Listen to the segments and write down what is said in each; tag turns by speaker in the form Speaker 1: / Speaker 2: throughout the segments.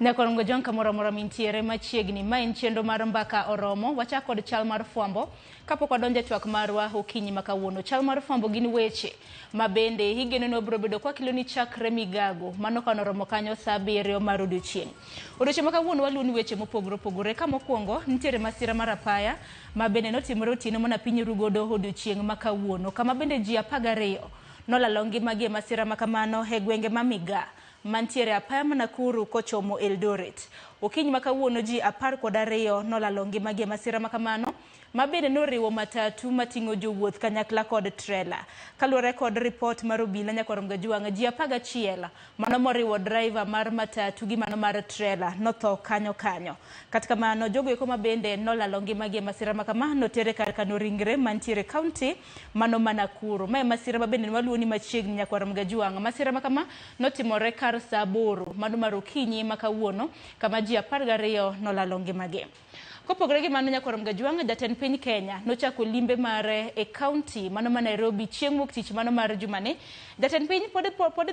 Speaker 1: Nyakwar Jong kamoro amora mintiere machiegni. Ma en chenro mar Mbaka Oromo. Wachak kod chal mar fwambo kapok wadonjo e twak marwa okinyi ma kawuono. Chal mar fwambo gin weche ma bende igeno ni wabiro bedo kwakelo ni chakre migago. Mano ka noromo kanyo saa 7 mar odiochieng'. Odiochieng' ma kawuono waluwo ni weche mopogore opogore. Ka mokwongo nitiere masira mar apaya ma bende notimore otieno mana piny rugodo odiochieng' ma kawuono. Kama bende ji 12 nolalo ngimagi e masira ma kamano e gwenge ma Migaa mantiere apaya ma Nakuru kochomo Eldoret. Okinyi ma kawuono ji 12 nolalo ngimagi e masira ma kamano ma bende noriwo matatu mating'o jowuoth kanyakla kod trela. Kaluwore kod ripot mar obila Nyakwar Mgajwang', ji 11 mano moriwo driver mar matatu gi mano mar trela notho kanyo kanyo. Kata kamano, jogo eko ma bende nolalo ngimagi e masira ma kama notere kar kano ringre mantiere kaunti mano ma Nakuru. Ma e masira ma bende waluwo ni machiegni Nyakwar Mgajwang'. Masira ma kama notimore kar saa 8 mano mar okinyi ma kawuono kama ji 12 nolalo ngimagi. Kopogore gi mano Nyakwar Mgajwang', jatend piny Kenya nochako limbe mare e kaunti mano ma Nairobi chieng' wuok tich mano mar jumani. Jatend piny pod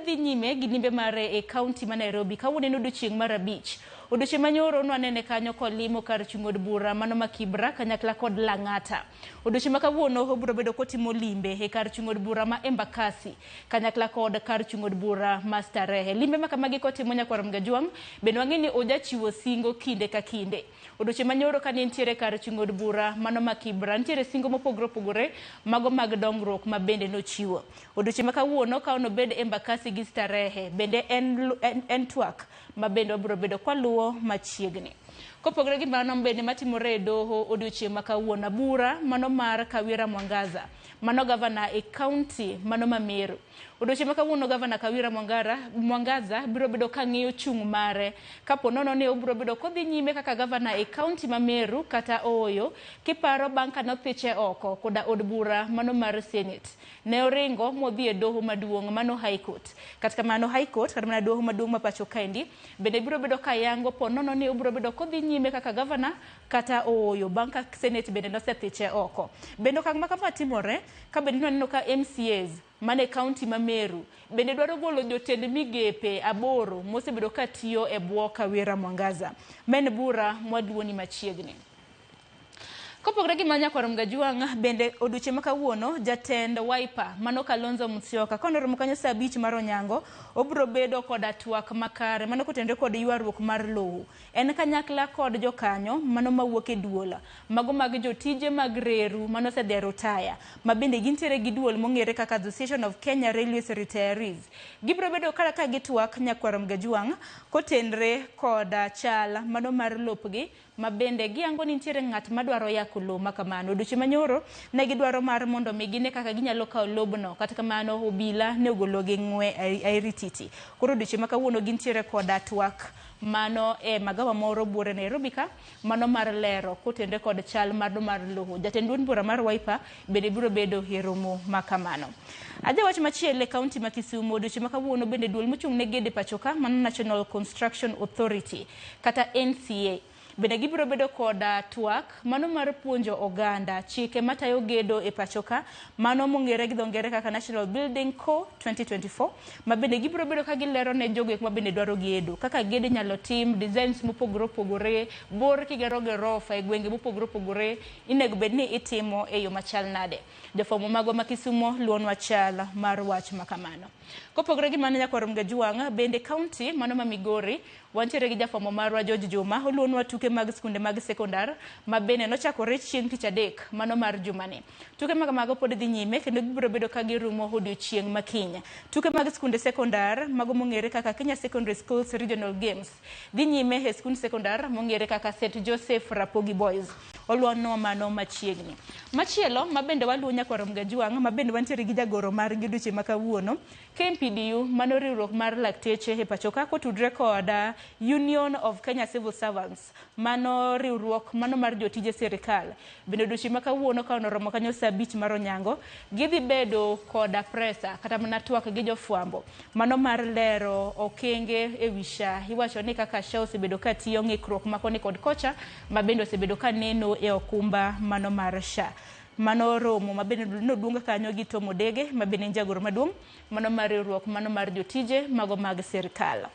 Speaker 1: dhi nyime gi limbe mare e kaunti ma Nairobi kawuono en odiochieng' mar 5. Odiochieng' manyoro nwanene kanyo kolimo kar chung' od bura mano ma Kibra kanyakla kod Lang'ata. Odiochieng' ma kawuono obiro bedo kotimo limbe e kar chung' od bura ma Embakasi kanyakla kod kar chung' od bura ma Starehe. Limbe ma kamagi kotimo Nyakwar Mgajwang' bende wang'e ni ojachiwo singo kinde ka kinde. Odiochieng' manyoro kane nitiere kar chung' od bura mano ma Kibra nitiere singo mopogore opogore mago mag dongruok ma bende nochiwo. Odiochieng' ma kawuono ka onobed Embakasi gi Starehe bende en twak ma bende wabiro bedo kwaluwo machiegni. Kopogore gi mano bende matimore e doho odiochieng' ma kawuono bura mano mar Kawira Mwangaza mano gavana e kaunti mano ma Meru. Odiochieng' ma kawuono gavana Kawira Mwangaza biro bedo ka ng'iyo chung' mare kapo nono ni obiro bedo kodhi nyime kaka gavana e kaunti ma Meru kata ooyo kiparo bang' ka nothiche oko koda od bura mano mar Senate. Ne oringo modhi e doho maduong' mano High Court. Kata kamano High Court kata mana doho maduong' ma pacho kaendi bende biro bedo ka yango po nono ni obiro bedo kodhi nyime kaka gavana kata ooyo bang' ka Senate bende nosethiche oko. Bende okang' ma kama timore ka bende nwaneno ka MCAs mane kaunti ma Meru bende dwaro golo jotend migepe 8 mosebedo ka tiyo e bwo Kawira Mwangaza. Ma en bura mwaluwo ni machiegni. Kopogore gi mano Nyakwar Mgajwang' bende odiochieng' ma kawuono jatend Wiper mano Kalonzo Musyoka konoromo kanyo saa 5 mar onyango obiro bedo koda twak makare mano kotenore kod ywaruok mar lowo. En kanyakla kod jokanyo mano mawuok e duol mago mag jotije mag reru mano osedhi e rutaya ma bende gintiere gi duol mong'ere kaka Association of Kenya Railways Retirees. Gibiro bedo kara ka gitwak Nyakwar Mgajwang' kotenre koda chal mano mar lopgi ma bende giyango ni nitiere ng'at madwaro yako lowo ma kamano. Odiochieng' manyoro ne gidwaro mar mondo mi gine kaka ginyalo kawo lobno, kata kamano obila ne ogologi ng'we airititi. Koro odiochieng' ma kawuono gintiere koda twak mano e magawa moro buore Nairobi ka mano mar lero kotenre kod chal mano mar lowo. Jatend duond bura mar Wiper bende biro bedo e romo ma kamano. Adhi wach machielo e kaunti ma Kisumu odiochieng' ma kawuono bende duol mochung' ne gedo e pacho ka mano National Construction Authority kata NCA bende gibiro bedo koda twak mano mar puonjo oganda chike matayo gedo e pacho ka mano mong'ere gi dho ngere kaka National Building Code 2024 ma bende gibiro bedo ka gilero ne jogo eko ma bende dwaro gedo kaka gedo inyalo tim, designs mopogore opogore, bor kigero gorofa e gwenge mopogore opogore inego bed ni itimo e yo machal nade. Jofwambo magwa ma Kisumo luonwa chal mar wach ma kamano. Kopogore gi mano Nyakwar Mgajwang' bende kaunti mano ma Migori wantiere gi jafwambo marwa George Juma oluonwa tuke mag skunde mag sekondar ma bende nochakore chieng' tich adek mano mar jumani. Tuke mag mago pod dhi nyime kendo gibiro bedo ka girumo odiochieng' ma kiny. Tuke mag skunde sekondar mago mong'ere kaka Kenya Secondary Schools Regional Games dhi nyime e skund sekondar mong'ere kaka St Joseph Rapogi Boys. Oluonwa mano machiegni. Machielo ma bende waluwo Nyakwar Mgajwang' ma bende wantiere gi jagoro margi odiochieng' ma kawuono KMPDU mano riwruok mar lakteche e pacho ka kotudre kod Union of Kenya Civil Servants mano riwruok mano mar jotije sirikal. Bende odiochieng' ma kawuono ka onoromo kanyo saa 5 mar onyango gidhi bedo koda presa kata mana twak gi jofwambo mano mar lero okenge e wi SHA. Iwacho ni kaka SHA osebedo ka tiyo ng'ikruok ma koni kod kocha ma bende osebedo ka neno e okumba mano mar SHA. Mano romo ma bende noduong kanyo gi Tom Odege ma bende en jagoro maduong' mano mar riwruok mano mar jotije mago mag sirikal.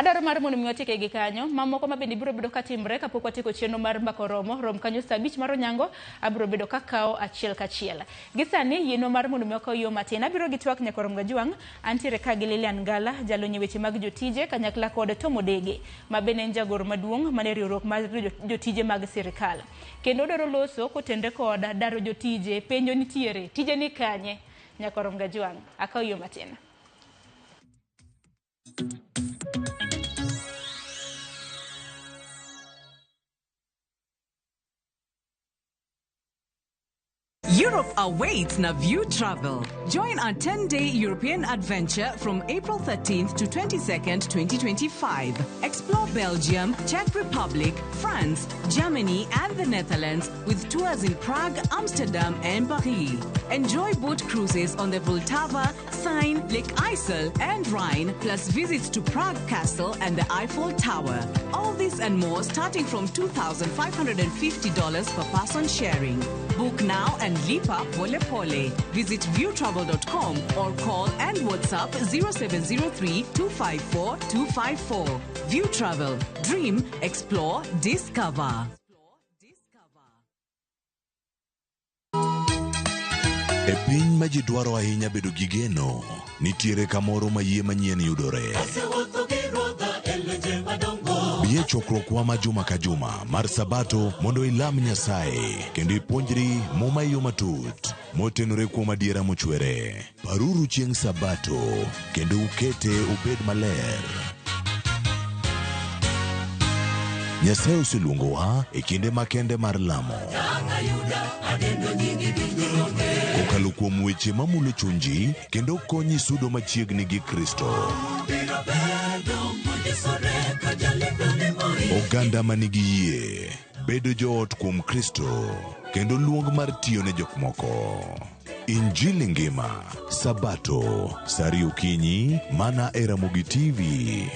Speaker 1: Adwaro mar mondo mi watieke gi kanyo. Mamoko ma bende biro bedo katimre kapok watieko chenro mar Mbaka Oromo, rom kanyo saa abich mar onyango, abiro bedo kakawo achiel kachiel. Gi sani, yienwa mar mondo mi wakaw yo matin. Abiro gi twak Nyakorom Gajwang', antiere ka gi Lilian Ngala, jalony e weche mag jotije, kanyakla kod Tom Odege, ma bende en jagoro maduong' mane riwruok mar jotije mag sirikal. Kendo odwaro loso kotenre kod daro jotije, penjo nitiere, tije ni kanye? Nyakorom Gajwang', akaw yo matin.
Speaker 2: Europe awaits Naview Travel. Join our 10-day European adventure from April 13th to 22nd, 2025. Explore Belgium, Czech Republic, France, Germany, and the Netherlands with tours in Prague, Amsterdam, and Paris. Enjoy boat cruises on the Vltava, Seine, Lake Isel, and Rhine, plus visits to Prague Castle and the Eiffel Tower. All this and more starting from $2,550 per person sharing. Book now and lipa pole pole. Visit viewtravel.com or call and WhatsApp 0703 254 254. View Travel. Dream, explore, discover.
Speaker 3: E piny ma ji dwaro ahinya bedo gi geno, nitiere kamoro ma yie manyien yudore. Bi e chokruokwa ma juma ka juma mar Sabato mondo ilam Nyasaye kendo ipuonjri Muma e yo matut motenore kuom adiera mochwere. Paruru chieng' Sabato kendo ukete obed maler. Nyasaye oseluongowa e kinde makende mar lamo. Kokalo kuom weche mamulo chunji kendo konyi sudo machiegni gi Kristo. Oganda ma nigi yie, bedo joot kuom Kristo, kendo luong mar tiyo ne jok moko. Injili ngima, Sabato, saa ariyo okinyi, mana e Ramogi TV.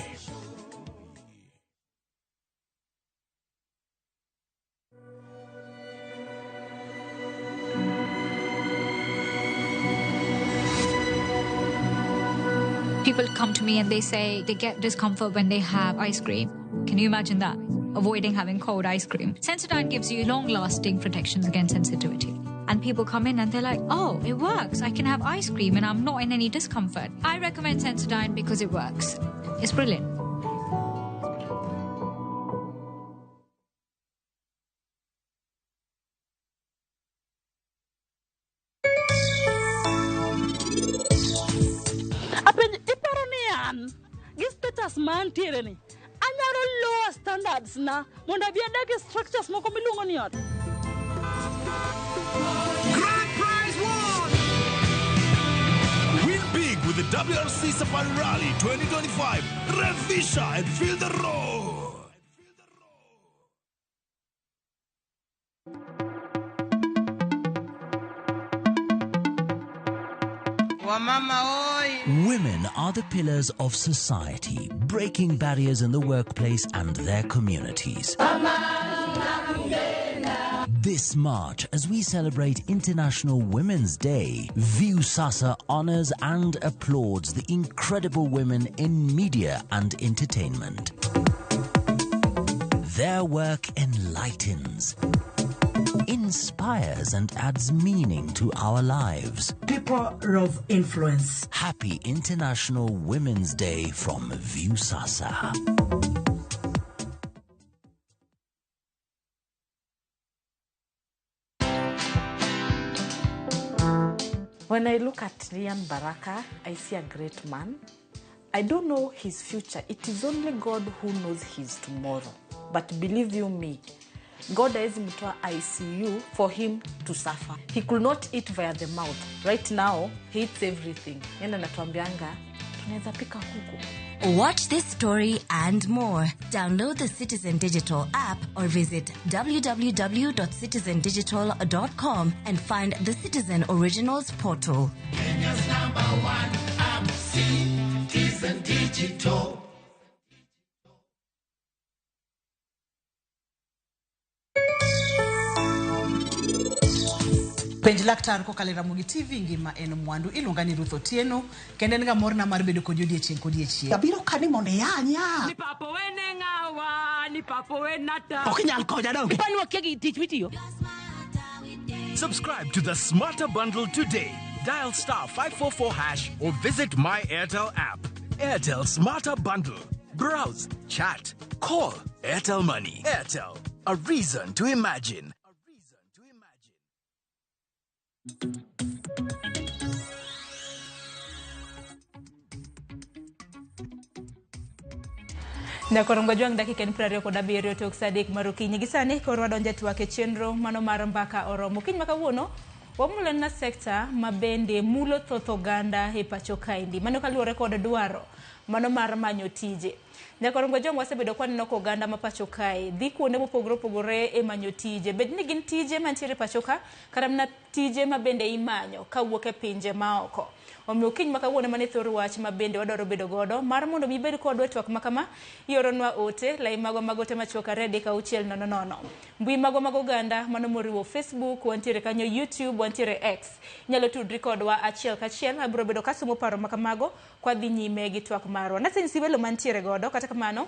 Speaker 4: People come to me and they say they get discomfort when they have ice cream. Can you imagine that? Avoiding having cold ice cream. Sensodyne gives you long-lasting protections against sensitivity. And people come in and they're like, oh, it works. I can have ice cream and I'm not in any discomfort. I recommend Sensodyne because it works. It's brilliant.
Speaker 5: Apenj iparo ni an gi status ma antiere ni anyalo lower standards na mondo abi adag e structures moko miluongo ni ot.
Speaker 6: Grand Prize won! Win big with the WRC Safari Rally 2025. Revisha and feel the road.
Speaker 7: Women are the pillars of society, breaking barriers in the workplace and their communities. This March, as we celebrate International Women's Day, Viusasa honors and applauds the incredible women in media and entertainment. Their work enlightens, inspires, and adds meaning to our lives.
Speaker 8: People of influence.
Speaker 7: Happy International Women's Day from Viusasa.
Speaker 8: When I look at Lian Baraka, I see a great man. I don't know his future. It is only God who knows his tomorrow. But believe you me, God hawezi mtoa ICU for him to suffer. He could not eat via the mouth. Right now, he eats everything. Yeye anatuambianga tunaweza pika kuku.
Speaker 9: Watch this story and more. Download the Citizen Digital app or visit www.citizendigital.com and find the Citizen Originals portal.
Speaker 6: Kenya's number one app, Citizen Digital.
Speaker 10: Penj laktar kokalo e Ramogi TV ngima en mwandu. Iluonga ni Ruth Otieno kendo en ga morna mar bedo kodi odiechieng' kodiechieng'.
Speaker 11: Abiro ka ni mondo iyanya.
Speaker 12: Ni papo wene ng'awa, ni papo wenata.
Speaker 11: Ok inyal konya donge.
Speaker 12: Ipani wakia gi tich mitiyo.
Speaker 13: Subscribe to the Smarter Bundle today. Dial *544# or visit My Airtel app. Airtel Smarter Bundle. Browse, chat, call. Airtel Money. Airtel, a reason to imagine.
Speaker 1: Nyakorongo jwang' dakika en 27 tok sa 3 mar okinyi. Gi sani koro wadonjo e twak e chenro mano mar mbaka oromo. Okinyi ma kawuono wamulo na sekta ma bende mulo thoth oganda e pacho kaendi. Mano kaluwore kod dwaro mano mar manyo tije. Nyakorongo jwang' wasebedo ka waneno ka oganda ma pacho kae dhi kuonde mopogore opogore e manyo tije. Bed ni gin tije mantiere e pacho ka kata mana tije ma bende imanyo kawuok e pinje maoko. Omiyo okinyi ma kawuono mane thor wach ma bende wadwaro bedo godo mar mondo mi ibed kodwa e twak ma kama ioronwa ote lai magwa mag ote machuok 2 3 6 0 0. Mbui magwa mag oganda mano moriwo Facebook, wantiere kanyo YouTube, wantiere X. Inyalo tudri kodwa achiel kachiel, abiro bedo kasomo paro ma kamago kwadhi nyime gi twak marwa. Nasenyisi welo mantiere godo, kata kamano